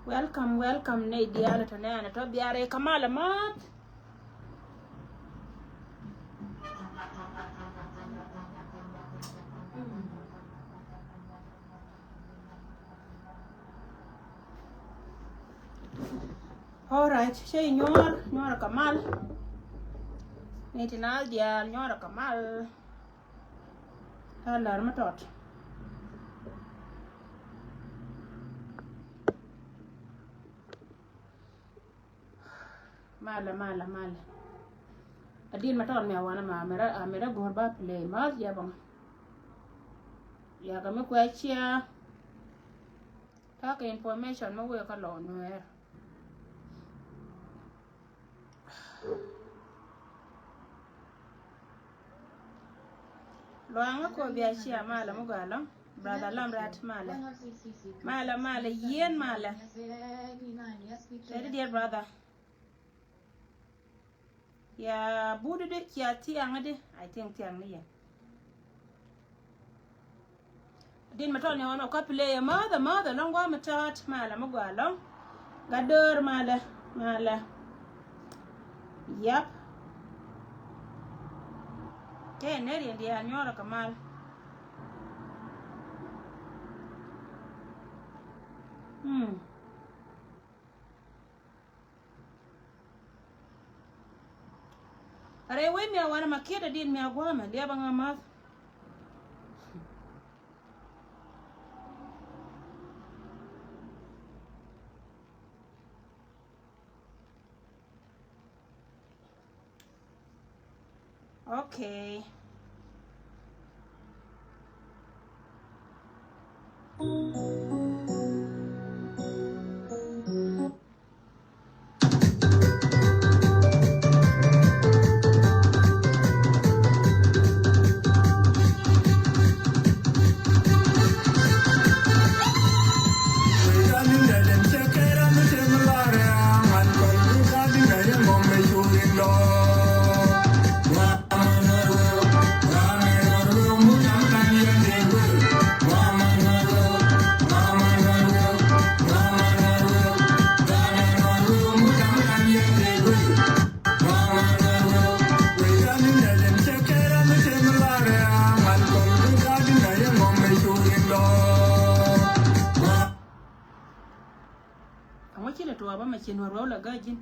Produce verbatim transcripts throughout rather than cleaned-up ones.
Welcome, welcome, nɛy diaal tɔ nɛɛnɛ tɔ biarɛ kamal amat. Alright, cɛ nyuɔr, nyuɔr kamal. Nɛy ti naath diaal nyuɔr kamal. Kä lar mi tɔt. Malɛ, malɛ, malɛ. A din ma tɔt mi a wanɛ ma, a mɛrɛ, a mɛrɛ go̱r ba play. Math ya bäŋ. Ya kɛ mi kuɛ cia. Ta̱a̱ kɛ information mi wee kä lɔ nuɛɛr. Luaŋä kɔ bia cia malɛ mi gɔaa ɛlɔ̱ŋ. Brother Lam Rat malɛ. Malɛ, malɛ, yien malɛ. Tɛdi diɛt brother. Ya but di cia thiaŋ di. I think thiaŋ ni yɛn. Din mi tɔt ni ɣɔn ɔ kä play ɛ mäth ɛ mäth ɛlɔ̱ŋ gua̱a̱ mi tɔt malɛ mi gɔaa ɛlɔ̱ŋ. Gat döör malɛ, malɛ. Yap. Tɛ nɛ riɛn diaal nyuɔrɛ kɛ mal. Hmm. Rɛy wec mi a wanɛ ma kiɛt a diet mi a gua̱a̱mɛ liɛp a ŋa math. Okay. Aŋɔ ci lɛ tuɔɔk bä mɛ ci nuɔr wä wä lɛ gä ji̱n.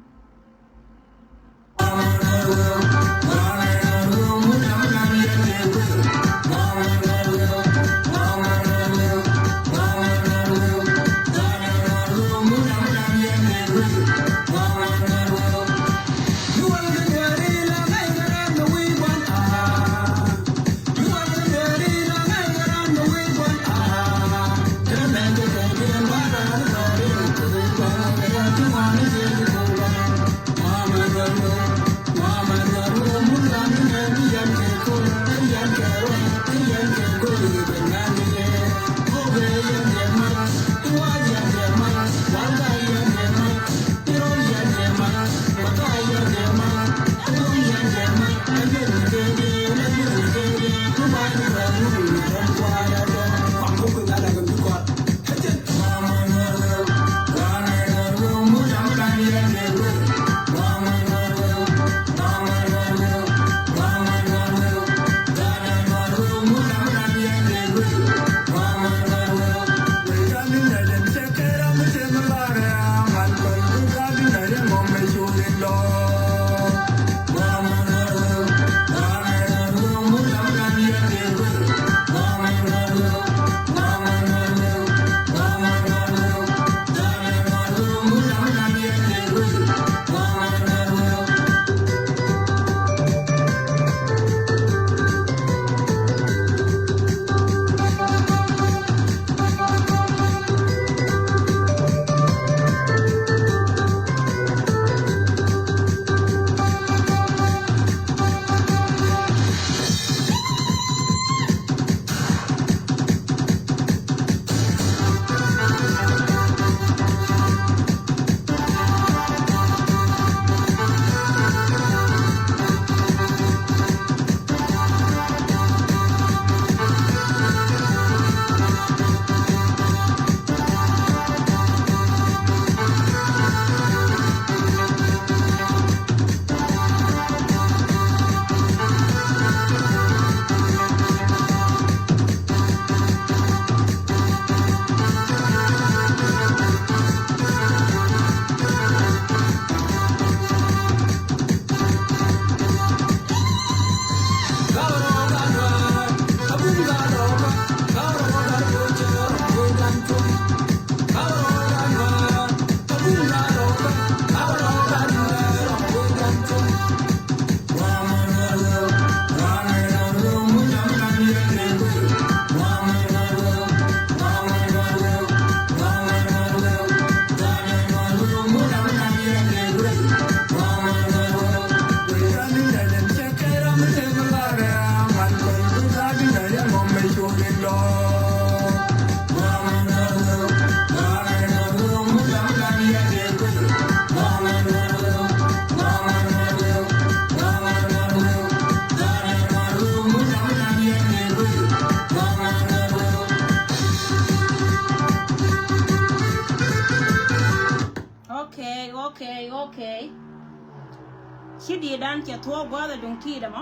Ci di̱i̱t dan cɛ thuɔɔk gua̱a̱th a duŋ ti̱i̱t ɛmɔ.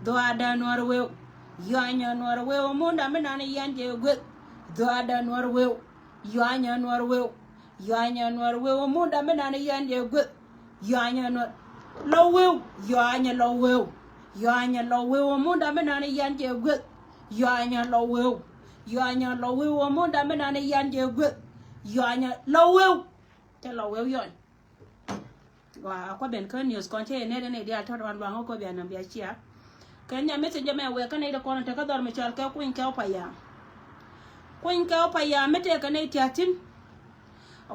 Dhuaadä nuɔr weu. Yuanyä nuɔr weu munda mi nan yɛn jɛ gueth. Dhuaadä nuɔr weu. Yuanyä nuɔr weu. Yuanyä nuɔr weu munda mi nan yɛn jɛ gueth. Yuanyä nuɔr lɔ weu. Yuanyä lɔ weu. Yuanyä lɔ weu munda mi nan yɛn jɛ gueth. Yuanyä lɔ weu. Yuanyä lɔ weu munda mi nan yɛn jɛ gueth. Yuanyä lɔ weu. Cɛ lɔ weu yuany. Wa a kuɔ ben kä news kɔn cɛ yɛ nɛt ni diaal tɔt wan luaŋ kä kuɔ bia nam bia cia. Kɛ nya message mɛ wɛ kä nɛy ti kɔn te kä dhɔr mi cɔal kɛ kuny kɛ wä payam. Kuny kɛ wä payam mi tɛk kɛ nɛy ti a thi̱n.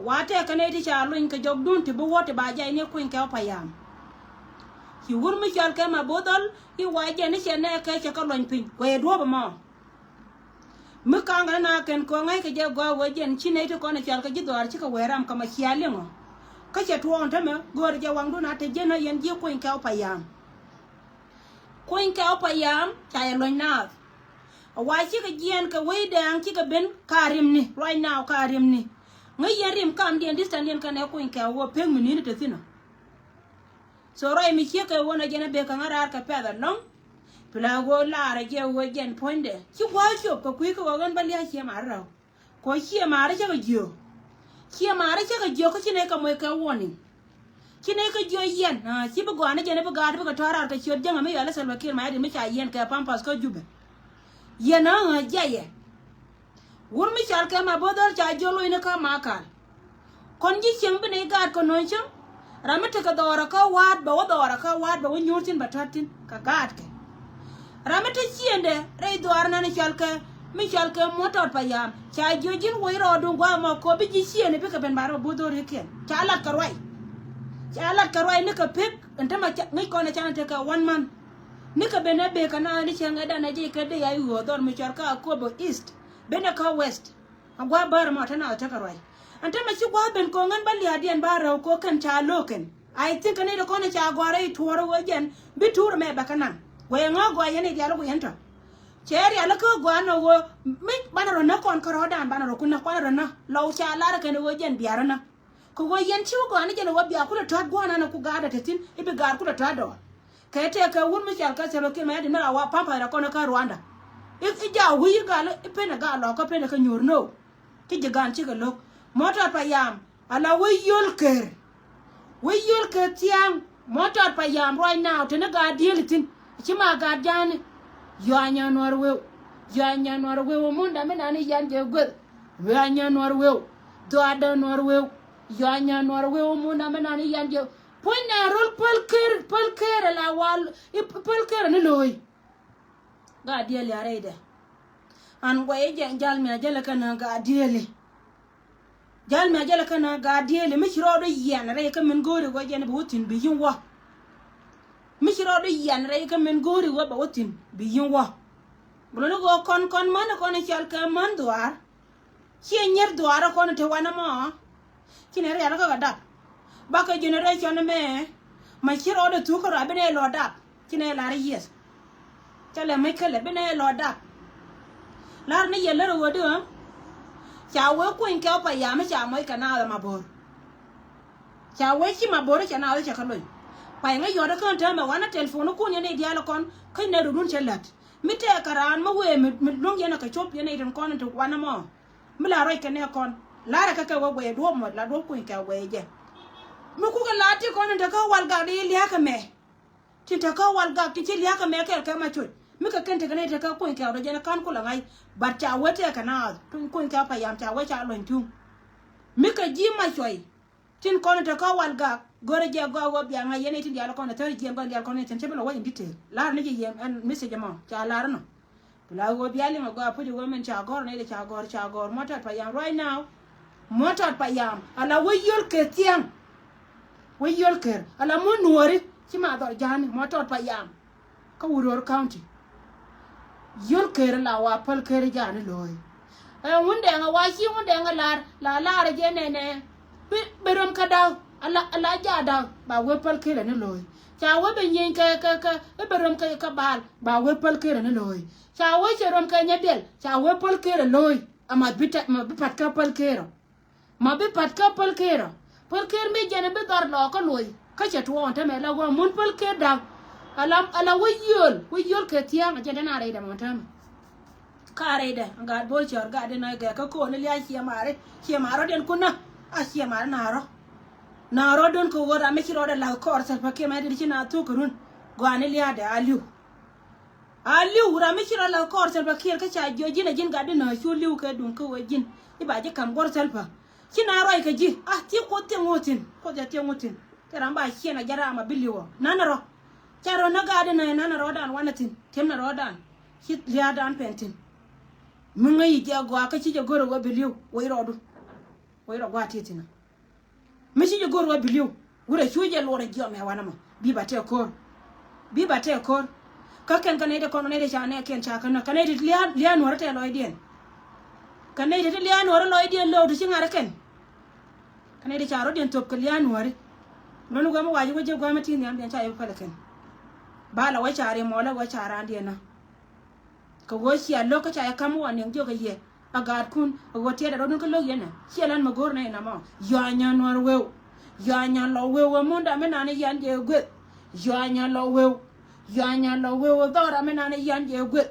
Wa tɛk kɛ nɛy ti ca luny kɛ jɔkdun ti bi wä ti ba jay ni kuny kɛ wä payam. Ci wur mi cɔal kɛ ma bo̱o̱ dhɔl i̱ wa jɛ ni cɛ nɛ kɛ cɛ kä luɔny piny kuɛ duɔ̱ɔ̱p ɛmɔ. Mi ka̱ŋ kɛ na kɛn kɔŋ ŋäc kɛ jɛ gɔaa wee jɛn ci nɛy ti kɔn ɛ cɔal kɛ ji̱ dhɔaar cikɛ wee ram kä ma cia liŋɔ. Kä cɛ tuɔɔk ɛn tämɛ go̱o̱r jɛ waŋdun a te ji̱n a yɛn ji̱ kuny kɛ wä payam. Kuny kɛ wä payam ca yɛ luɔ̱ny naath. A wa cikɛ jiɛɛn kɛ wec dɛɛŋ cikɛ ben ka rimni right now ka rimni. Ŋäc yɛn rim kamdiɛn distance diɛn kɛnɛ kuny kɛ wä pek mi ni̱n te thi̱n ɔ. So ruac mi ciek kɛ wun a jɛn a bek kä ŋa̱ raar kɛ pɛth alɔ̱ŋ. Pila wun laarä jɛ wun jɛn puɔ̱nydɛ ci gua̱a̱th cop kɛ kui̱ kɛ wun ba lia̱a̱ ciɛ ma̱a̱r rɛw. Kɔ ciɛ ma̱a̱r cä kɛ jiök. Ciɛ ma̱a̱r cä kɛ jiök kä ci nɛy kɛ moc kɛ warning. Ci nɛy kɛ jiök yɛn ci bi gɔaa ni jɛn bi gaat bi kɛ tɔ̱ raar kɛ ciöt jäŋä mi yɔal i̱ Salva Kiir Mayardit mi ca yɛn kɛ Pampas kä Jubɛ. Yɛn ɣä jiayɛ. Wur mi cɔal kɛ ma bo̱o̱ dhɔl ca jiöl lo̱cni kä Makal. Kɔn ji̱ cieŋ bi nɛy gaat kɛ nööny cäŋ. Ram mi tekɛ dhɔɔrä kä wa̱a̱t bɛ wä dhɔɔrä kä wa̱a̱t bɛ wä nyuur thi̱n bɛ tɔ̱t thi̱n kɛ gaatkɛ. Ram mi te ciëëndɛ rɛy dhuaar nan cɔal kɛ mi cɔal kɛ muɔ̱t tɔt payam ca jiö ji̱n wec rɔɔdu gua̱a̱ mɔ kɔ bi ji̱ ciëëndɛ bikɛ ben ba rɔ bo̱o̱ dhɔl ri̱kiɛn ca lat kɛ ruac. Ca lat kɛ ruac ni kɛ pek ɛn tämɛ ŋäc kɔn ɛ can tekɛ one month. Ni kɛ ben ɛ bek kɛ na ni cieŋ ɛ dan ɛ ji̱ kɛ dee ya i̱ ɣöö dhɔr mi cɔal kä Akobo East ben ɛ kä West. A gua̱a̱ bär mɔ te na tekɛ ruac. Ɛn te mɛ ci gua̱a̱ ben ko̱ŋ ɛn ba lia̱a̱diɛn ba rɛw ko̱ kɛn ca lo̱o̱kɛn. I think kɛn i̱ ti kɔn i̱ ca gɔ̱a̱r i̱ tuɔɔr i̱ wee jɛn bi tuur mɛ bɛ kä naŋ guɛy ŋä gɔaa yɛn i̱ diaal i̱ guiɛn tɔ. Cɛ rial i̱ kä gɔaa nɔ wee mi banɛ rɔ näk kɔn kärɔ̱dan banɛ rɔ ku näk kuanɛ rɔ näk lɔw ca lar kɛn i̱ wee jɛn biaar i̱ näk. Kɛ ɣöö yɛn ci wä gɔaa ni jɛn ɛ wä bia kulɛ tɔ̱a̱t gua̱a̱r nan ɛ ku gaatdɛ te thi̱n i̱ bi gaar kulɛ tɔ̱a̱t dɔɔr. Kɛ tëë kɛ wut mi cɔal kɛ Salva Kiir Mayardit mi la wa pampa rɛ kɔn kä Rwanda. I̱, i̱ ja wi̱i̱ gal i̱ pen ɛ gal lɔkä pen ɛ kä nyuur no. Ti ji̱ gan cikɛ lo̱k. Mɔ tɔt payam ala wä yol ker. Wä yol ker thia̱a̱ŋ. Mɔ tɔt payam right now teni gaat diëël ithin. Ci ma gaat ja̱a̱ni. Yɔanyä nuɔr weu. Yɔanyä nuɔr weu munda mi nani yan jɛ gueth. Yɔanyä nuɔr weu. Dhuaadä nuɔr weu. Yɔanyä nuɔr weu munda mi nani yan jɛ. Puɔ̱ny nɛ rol päl ker, päl ker ala wal, i päl ker ni lo̱o̱y. Gaat dieli a rɛydɛ. An guɛy jɛ jal mi a jälɛ kɛn a gaat dieli. Jal mi a jälɛ kɛn a gaat dieli mi ci rɔɔd i̱ yiɛn rɛy kä min go̱o̱ri wä jɛn bi wä thi̱n bi yi̱n wä. Mi ci rɔɔd i̱ yiɛn rɛy kä min go̱o̱ri wä bɛ wä thi̱n bi yi̱n wä. Buluni ɣöö kɔn kɔn män kɔn i̱ cɔl kɛ män dhuaar. Ciɛ nyier dhuaarä kɔn te wanɛ mɔ. Ci nɛ rial kä kɛ dap. Bakɛ generation mɛ. Ma ci rɔɔdɛ thuk kärɔa bi nɛ lɔ dap. Ci nɛ lar yieth. Cä lɛ mec kälɛ bi nɛ lɔ dap. Lar ni yɛ lär ɣöö di ɣä. Ca wee kuny kɛ wä payam mi ca mɔc kɛ naath ma bo̱o̱r. Ca wee ci ma bo̱o̱r cɛ naath cɛ kä lony. Pay ŋä yɔt kä täämɛ wanɛ telephone kun yɛn i̱ diaal kɔn kä nɛ rudun cɛ lät. Mi tɛɛkɛ raan mi wëë mi luäŋ yɛn ɛ kɛ cop yɛn ɛ rin kɔn in ti wanɛ mɔ. Mi la ruac kɛ nɛ kɔn larɛ kɛ kɛ wä guɛy duɔ̱ɔ̱p mɔ la duɔ̱ɔ̱p kuny kɛ guɛy jɛ. Mi kukɛ la ti kɔn in te kä wal gak di lia̱a̱ kɛ mɛ. Tin te kä wal gak ti ci lia̱a̱ kɛ mɛ kɛɛl kɛ ma coc mi kɛ kɛn tekɛ nɛ te kä kuny kɛ wä dɔ jɛn ɛ ka̱n kulɛ ŋa̱c. But ca wee tɛɛkɛ naath tuny kuny kɛ payam ca wee ca luɔ̱ny tuŋ. Mi kɛ ji̱ ma cuɔy. Tin kɔn te kä wal gak görä jɛ gɔaa wä biaŋ a yɛn itin dial kɔn thäri jiɛn bä dial kɔn itin cɛ bi lɔ wä in detail. Lar ni jɛ yɛn ɛn message mɔ ca lar nɔ. Bi la wä bial in a gɔaa puc wä min ca gɔr ni de ca gɔr ca gɔr mɔ tɔt payam right now. Mɔ tɔt payam ala wä yol kɛ thiaŋ. Wä yol kɛ ala mɔ nuɔri ci ma dhɔr jani mɔ tɔt payam. Kä Uror County. Yol ker la wa päl ker jani lo̱o̱y. Ɛ wundɛŋ a wa ci wundɛŋ a lar la lar jɛ nɛnɛ. Bi, bi röm kä da̱k a la, a la ja da̱k ba wee päl ker ni lo̱o̱y. Ca wee bi nyieeny kɛ, kɛ, kɛ, bi röm kɛ, kɛ bal ba wee päl ker ni lo̱o̱y. Ca wee cɛ röm kɛ nyɛ biɛl ca wee päl ker lo̱o̱y. A ma bi tɛ, ma bi pat kä päl ker. Ma bi pat kä päl ker ɔ. Päl ker mi jɛn bi dhɔr lɔɔkä luɔy. Kä cɛ tuɔɔk ɛn tämɛ la wä mun päl kɛ da̱k. Ala, ala wä yio̱l, wä yio̱l kɛ thia̱a̱ŋ, a jɛn den a rɛydɛ mɔ tämɛ. Ka rɛydɛ, gat bo̱o̱l cɔr gat den a gɛ kä ko̱o̱n ni lia̱a̱ ciɛ maari, ciɛ maari rɔ̱diɛn kun na, a ciɛ maari naarɔ. Naarɔ don kɛ ɣöö ram mi ci rɔɔdɛ la̱th kɔɔr Salva Kiir mɛ dit ci na thuk kɛ run. Gɔaa ni lia̱a̱dɛ a li̱w. A li̱w ram mi ci rɔ lath kɔɔr Salva Kiir kä ca jiɔ ji̱n a ji̱n gat di nä cu li̱w kɛ duŋ kä wee ji̱n. I̱ ba ji̱ ka̱m guɔ̱r Salva. Ci na ruac kɛ ji̱ a thiek Kuoth thiek ŋuɔ̱thin. Kuoth ca thiek ŋuɔ̱thin. Kɛ ram ba ciɛn a jɛ ram a bi li̱w ɔ. Nanɛ rɔ. Ca rɔ nä gat di nä nanɛ rɔɔdan wanɛ thi̱n. Ti̱em nɛ rɔɔdan. Ci lia̱a̱dan pɛn thi̱n. Mi ŋäc yi jɛ gɔaa kä ci jɛ go̱r a wee bi li̱w. Wec rɔɔdu. Wec rɔ gua̱a̱th ti thi̱n. Mi ci jɛ go̱r wä bi li̱w. Wurɛ cu jɛ luɔrɛ jiɔmɛ wanɛ mɔ. Bi ba tɛk ko̱r. Bi ba tɛk ko̱r. Kä kɛn kä nɛy ti kɔn nɛy ti ca nɛ kɛn ca kä nä. Kä nɛy ti lia̱a̱, lia̱a̱ nuɔ̱ɔ̱ri tɛk lɔcdiɛn. Kä nɛy ti ti lia̱a̱ nuɔ̱ɔ̱ri lɔcdiɛn lo̱o̱ ti ci ŋa̱r kɛn. Kä nɛy ti ca rɔ̱diɛn thop kɛ lia̱a̱ nuɔ̱ɔ̱ri. Mɛn wä mi wac wä jɛ gua̱a̱m mi ti nhiamdiɛn ca yɛ bi päl kɛn. Ba la wä ca ri mɔlä wä ca raandiɛn nä. Kɛ ɣöö cia lo̱k kä ca yɛ ka̱m wä niɛŋ jiök kɛ yɛ. A gaatkun, a ɣöö tiɛɛdɛ rɔ̱dun kä lo̱k yɛn ɛ. Ciɛ lan mɛ go̱o̱r nɛ inamɔ. Yɔanyä nuɔ̱ɔ̱r weu. Yɔanyä lɔ weu ɛ munda mi nani yan jɛ gueth. Yɔanyä lɔ weu. Yɔanyä lɔ weu ɛ dhɔra mi nani yan jɛ gueth.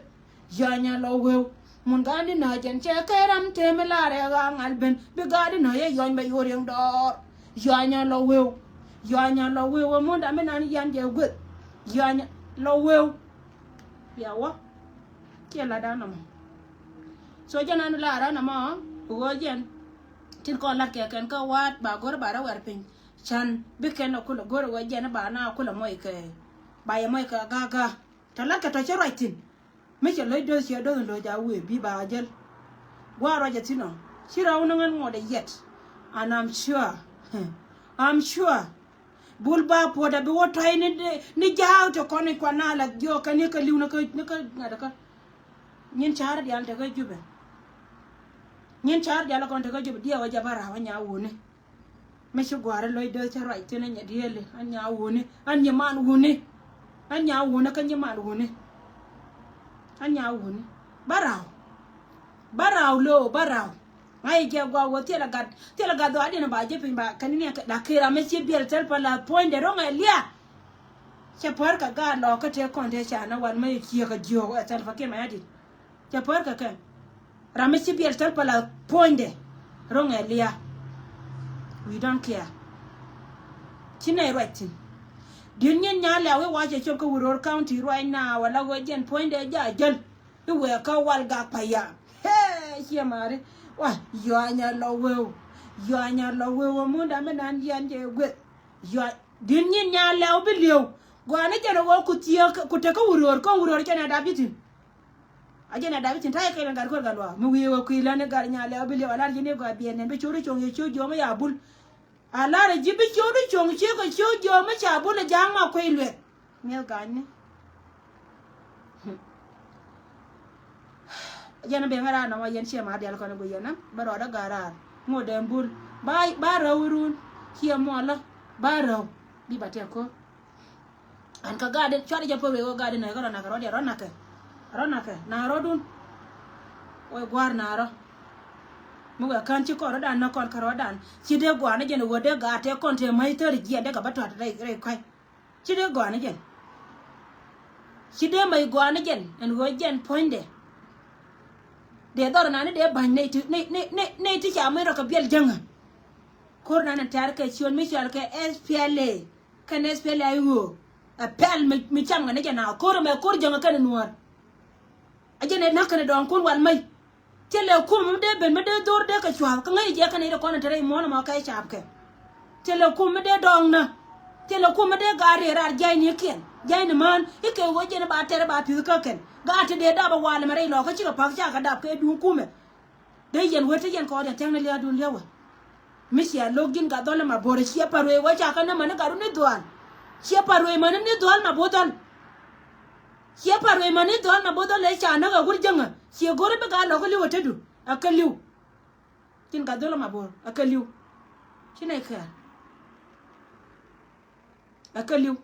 Yɔanyä lɔ weu. Mun ga̱a̱n di nä jɛn cɛ kɛ ram tëë mi laarɛ ɣaa ŋal ben. Bi ga̱a̱n di nä yɛ yɔny bɛ yo̱o̱r yɛŋ dɔɔr. Yɔanyä lɔ weu. Yɔanyä lɔ weu ɛ munda mi nani yan jɛ gueth. Yɔanyä lɔ weu. Bia wä. Kiɛ lat dan nɔmɔ. So jɛn an lar an nɔmɔ. Ɣöö jɛn tin kɔn lat kɛ kɛn kä waat ba go̱r ba rɛ wɛr piny. Can bi kɛn a kulɛ go̱r ɣöö jɛn ba na kulɛ mɔc kɛ. Ba yɛ mɔc kɛ gaga. Tɔ lat kɛ tɔ cä ruac thi̱n. Mi cɛ lo̱c do̱th ciɛ do̱th in lo̱c a wëë bi ba a jäl. Gua̱a̱r ruac a thi̱n ɔ. Ci rɔw ni ŋän ŋuɔt a yɛt. And I'm sure. I'm sure. Bul ba puɔt a bi wä tɔy ni, ni ja̱a̱k te kɔn i̱ kuan na la jiɔk kɛ ni kä li̱w ni kä, ni kä ŋa̱t kä. Nyin ca̱r diaal te kä Jubɛ. Nyin ca̱r diaal kɔn te kä Jubɛ diɛw a jɛ ba ra̱a̱ wä nyaa wuni. Mi ci gua̱a̱r i̱ lo̱c dee cä ruac thi̱n a nyɛ diɛɛli a nyaa wuni a nyi man wuni. A nyaa wuni kä nyi man wuni. A nyaa wuni. Ba ra̱a̱. Ba ra̱a̱ lo̱o̱ ba ra̱a̱. Ŋa̱c jɛ gua̱a̱k wä thilɛ gat, thilɛ gat dhɔaadiɛn ba jɛ piny ba kɛn ni kɛ da̱k kir amɛ ci biɛl thil pa la puɔ̱nydɛ ro̱ŋ ɛ lia̱a̱. Cɛ puɔ̱r kɛ gaat lɔɔk kä tëë kɔn tëë ca na wal mä ciek kɛ jiök ɛ thil pa kiɛ mɛ adit. Cɛ puɔ̱r kɛ kɛ. Ram mi ci biɛl thil pa la puɔ̱nydɛ ro̱ŋ ɛ lia̱a̱. We don't care. Ci nɛy ruac thi̱n. Di̱t nyin nyaa lɛ̈ wi̱i̱ wa̱cɛ cop kä Wuror County ruac na wala ɣöö jɛn puɔ̱nydɛ ja̱ jäl. I̱ wëë kä wal gak payam. Hee, ciɛ ma̱a̱ri. Wa, yɔanyä lɔ wëëw. Yɔanyä lɔ wëëw ɛ munda mi nan yɛn jɛ gueth. Yɔa, di̱t nyin nya lɛw bi li̱ew. Gɔaa ni jɛn ɛ wä ku thiee ku tekä Wuror, kä Wuror jɛn ɛ dap ji̱ thi̱n. A jɛn ɛ dap ji̱ thi̱n, ta̱yɛ kɛl in gat kuäär gat luaak. Mi wi̱i̱ wä kui̱ län i̱ gat nya lɛw bi li̱ew, a lar ji̱ ni gɔaa biɛn nɛn bi cio̱o̱k di cuɔ̱ŋ yɛ cio̱o̱k jiɔam i̱ ya bul. A lar ji̱ bi cio̱o̱k di cuɔ̱ŋ ciek kɛ cio̱o̱k jiɔam i̱ ca bul i̱ ja̱a̱ŋ ma kuec luɛth. Mi̱eth ga̱a̱cni. Jɛn bi ŋära nɔmɔ yɛn ciɛ ma dial kɔn bi yɛn na bä rɔɔdä ga̱a̱ raar ŋot dɛn bul ba ba rɛw irun ciɛ muɔlä ba rɛw bi ba tɛk ko̱r. An kä ga̱a̱dɛ cuarɛ jɛ pär wee wä ga̱a̱dɛ nɛ kä rɔ nakɛ rɔɔdɛ rɔ nakɛ rɔ nakɛ na rɔɔdun. Wee gua̱a̱r na rɔ mi wee kään ci kɔn rɔɔdan nä kɔn kä rɔɔdan ci dee gua̱a̱r ni jɛn wä dee ga̱a̱ tɛk kɔn tëë ma̱c thäri jiɛn dee kɛ bä tua̱t rɛy rɛy kua̱c. Ci dee gɔaa ni jɛn. Ci dee mɛy gɔaa ni jɛn ɛn ɣöö jɛn puɔ̱nydɛ. Dee dhɔr nani dee ba̱ny nɛy ti nɛy nɛy nɛy nɛy ti ca muc rɔ kɛ biɛl jäŋä. Ko̱r nani tɛ̈r kɛ ciöt mi cɔal kɛ S P L A kɛn S P L A I O. Ɛ pɛl mi, mi cam ŋä ni jɛn a ko̱r ɛmɛ ko̱r jäŋä kɛn ɛ nuäär. A jɛn ɛ na̱k kɛn ɛ dɔɔŋkun wal mɛy. Thilɛ kumɛ mi dee ben mi dee dhor dee kɛ cua̱th kä ŋäc jɛ kɛn i̱ dee kɔn in te rɛy muɔ̱ɔ̱n ɛmɔ kɛ caap kɛ. Thilɛ kumɛ mi dee dɔɔŋnä. Thilɛ kumɛ mi dee gaat rëë raar jiaynikiɛn jiayni mään i̱ kɛ ɣöö jɛn i̱ ba tɛr i̱ ba pi̱th kä kɛn. Gaat ti dee dap ɛ wal ɛmɛ rɛy lɔ̱ɔ̱k kä cikɛ pa̱k cakɛ dap kɛ duŋ kumɛ. Dee yɛn wee te yɛn kɔɔr yɛn thia̱kni lia̱a̱dun lia̱wä. Mi cia lo̱k ji̱n gat dhɔl ɛmɛ bo̱r ɛ ciɛ pa̱r wee wee cakɛ nä mäni gatdu ni dhuaal. Ciɛ pa̱r wee mäni ni dhuaal ma bo̱ dhɔl. Ciɛ pa̱r wee mäni dhɔl ma bo̱ dhɔl ëë ca näk ɛ wur jäŋä. Ciɛ go̱ri bi gaa lɔ̱k kä li̱w ɛ tetdu. Ɛ kä li̱w. Tin gat dhɔl ma bo̱r ɛ kä li̱w. Ci nɛy kɛɛr. Ɛ kä li̱w.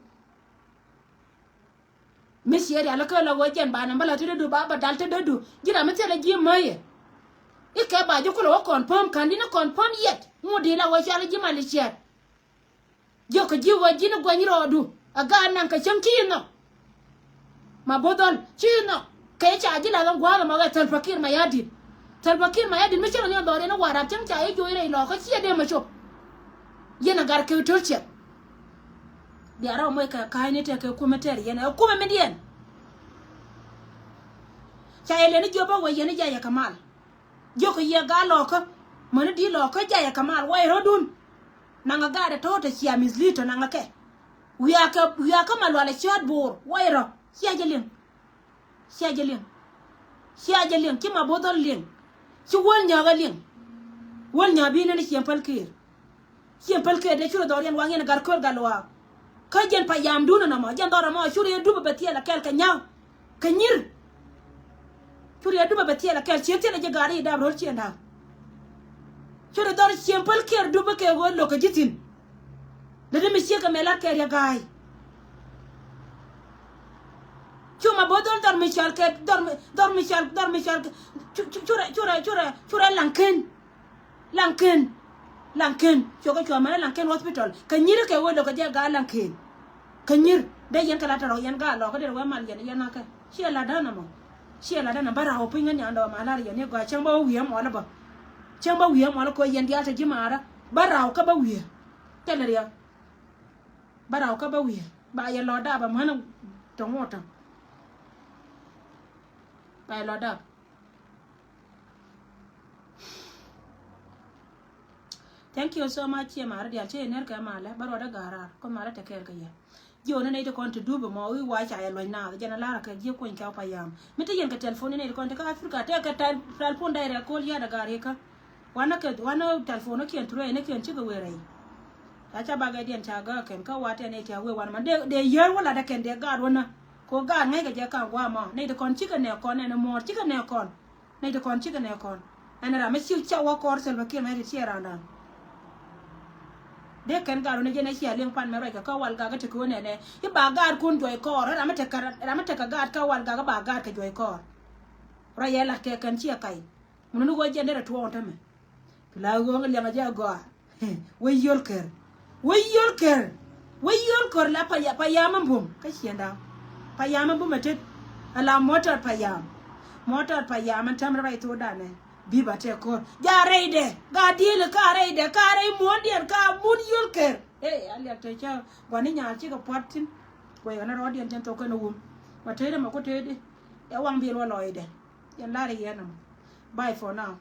Mi ciɛ rial kä la wee jɛn ba namba la tetdu ba ba dal tetdu. Ji̱n ram mi thilɛ ji̱ mäyɛ. I̱ kɛ ba ji̱ kulɛ wä confirm ka̱n di̱n i̱ confirm yet. Ŋut di̱ la wee cual ji̱ mali ciɛɛt. Jiök kɛ ji̱ ɣöö ji̱n i̱ guɛny rɔɔdu. Ɛ gaat naŋ kɛ cäŋ ci inɔ. Ma bo̱th dhɔl ci inɔ. Kɛ ca ji̱ lath ɛn gua̱a̱th ɛmɔ ɣɛ Salva Kiir Mayardit. Salva Kiir Mayardit mi cä rɔ ni ɛ dhɔriɛn i̱ Warap cäŋ ca i̱ joc rɛy lɔɔkä ciɛ dee mɛ cop. Yɛn ɛ gat kɛ to̱r ciɛk. Bia rɔ moc kɛ ka̱a̱cni tɛk kɛ kumɛ tɛr yɛn ɛ kumɛ mi diɛn. Ca yɛ leni jiɔp bä wee yɛn i̱ jayɛ kɛ mal. Jiök kɛ yɛ gaa lɔɔkä mäni di lɔɔkä jayɛ kɛ mal wayɛ rɔ̱dun. Naŋ ɛ gaat ɛ tɔ̱ tɛ cia mislead tɔ naŋ ɛ kɛ. Wiaa kɛ wiaa kä ma lual ɛ ciöt bo̱o̱r wayɛ rɔ cia jɛ liŋ. Cia jɛ liŋ. Cia jɛ liŋ ci ma bo̱th dhɔl liŋ. Ci wäl nyääk ɛ liŋ. Wäl nyääk bi nɛn i̱ cieŋ päl Kiir. Cieŋ päl Kiir dee curɛ dhɔriɛn waŋ yɛn ɛ gat kööl gat luaak. Kä jɛn payamdun ɛnɔmɔ jɛn dhɔr ɛmɔ curɛ yɛ dupä bɛ thiɛl ɛ kɛl kɛ nyääk. Kɛ nyir. Curɛ yɛ dupä bɛ thiɛl ɛ kɛl cieŋ thiɛl ɛ ji̱ gaat i̱ dap ro̱l cieŋ da̱a̱k. Curɛ dhɔr cieŋ päl Kiir dupä kɛ ɣöö lo̱k kɛ ji̱ thi̱n. Lät mi ciek kɛ mɛ lat kɛ riɛk ga̱a̱y. Cu ma bo̱th dhɔl dhɔr mi cɔal kɛ dhɔr mi dhɔr mi cɔal dhɔr mi cɔal kɛ cu- cu- curɛ curɛ curɛ curɛ Laŋken. Laŋken. Laŋken. Cuɛ kɛ cuɛ mɛn Laŋken hospital kɛ nyir kɛ wee lo̱k kɛ jɛ gaa Laŋken. Kɛ nyir dee yɛn kɛ la tɔrɔ yɛn gaa lɔk kä dee wee mal yɛn yɛn akɛ ciɛ la danɛ mɔ. Ciɛ la danɛ bä raw piny ŋä nyandɔ ma lar yɛn ni gɔaa cäŋ bä wä wi̱i̱ ɛmɔl bä. Cäŋ bä wi̱i̱ ɛmɔl kɛ yɛn diaal te ji̱ maarä bä raw kä bä wi̱i̱. Thilɛ riɛk. Bä raw kä bä wi̱i̱ ba yɛ lɔ dap amäni. Tɔŋ wä tɔŋ ba yɛ lɔ dap. Thank you so much. Ciɛ maarä diaal cä yɛ ner kɛ malɛ bä ruɔdä ga̱a̱r raar kɔ malɛ te kɛɛl kɛ yɛ. Ji̱ ɣän nɛy ti kɔn ti dup ɛmɔ i̱ wa ca yɛ luɔ̱ny naath jɛn a la̱rä kɛ ji̱ kuɔny kɛ payam mi te yɛn kɛ telephone nɛy ti kɔn ti kä Africa tɛk kɛ tel- telephone direct call ya̱t a ga̱a̱r ikä. Wanä kɛ wanä telephone kiɛn through ɛn kiɛn cikɛ wëë rɛy. Ca ca bakɛ diɛn ca gäk kɛn kä wa tɛn ɛ ca wëë wanä ma dee dee yär wä latdä kɛn dee gaat wanä. Ko gaat ŋäc kɛ jɛ ka̱n gua̱a̱ ma nɛy ti kɔn cikɛ nɛ kɔn ɛn muɔ̱ɔ̱r cikɛ nɛ kɔn. Nɛy ti kɔn cikɛ nɛ kɔn ɛn ram mi ci ca wä kɔɔr Salva Kiir mɛ ti ciɛ randan. Dee kɛn gaat wanä jɛn ɛ cia liŋ pan mɛ ruac kɛ kä wal gak kä ti kɛ wä nɛnɛ i̱ ba gaatkun juɔc kɔɔr ram mi tekɛ ram mi tekɛ gaat kä wal gak ba gaat kɛ juɔc kɔɔr. Ruac yɛ lat kɛ kɛn ciɛ kac. Mun ni ɣöö jɛn derɛ tuɔɔk tämɛ. Pi la ɣöö ŋä liɛŋ a jɛ a gɔaa. Wec yol ker. Wec yol ker. Wec yol ker la paya payam a bum kä ciɛnda. Payam a bum a tet. A la motor payam. Motor payam a täm rɛy thok danɛ. Bi ba tɛ kor ja rɛydɛ ga diɛl ka rɛydɛ ka rɛy muɔ̱ndiɛn ka mun yol ker. Ee a liak te ca guani nyaal cikɛ puat thin. Guɛy ɣän a rɔɔdiɛn cɛn thok kɛn a wum. Ma tëëdɛ ma ku tëëdɛ. Ɛ waŋ biɛl wä lɔɔydɛ. Yɛn lar yɛn a mɔ. Bye for now.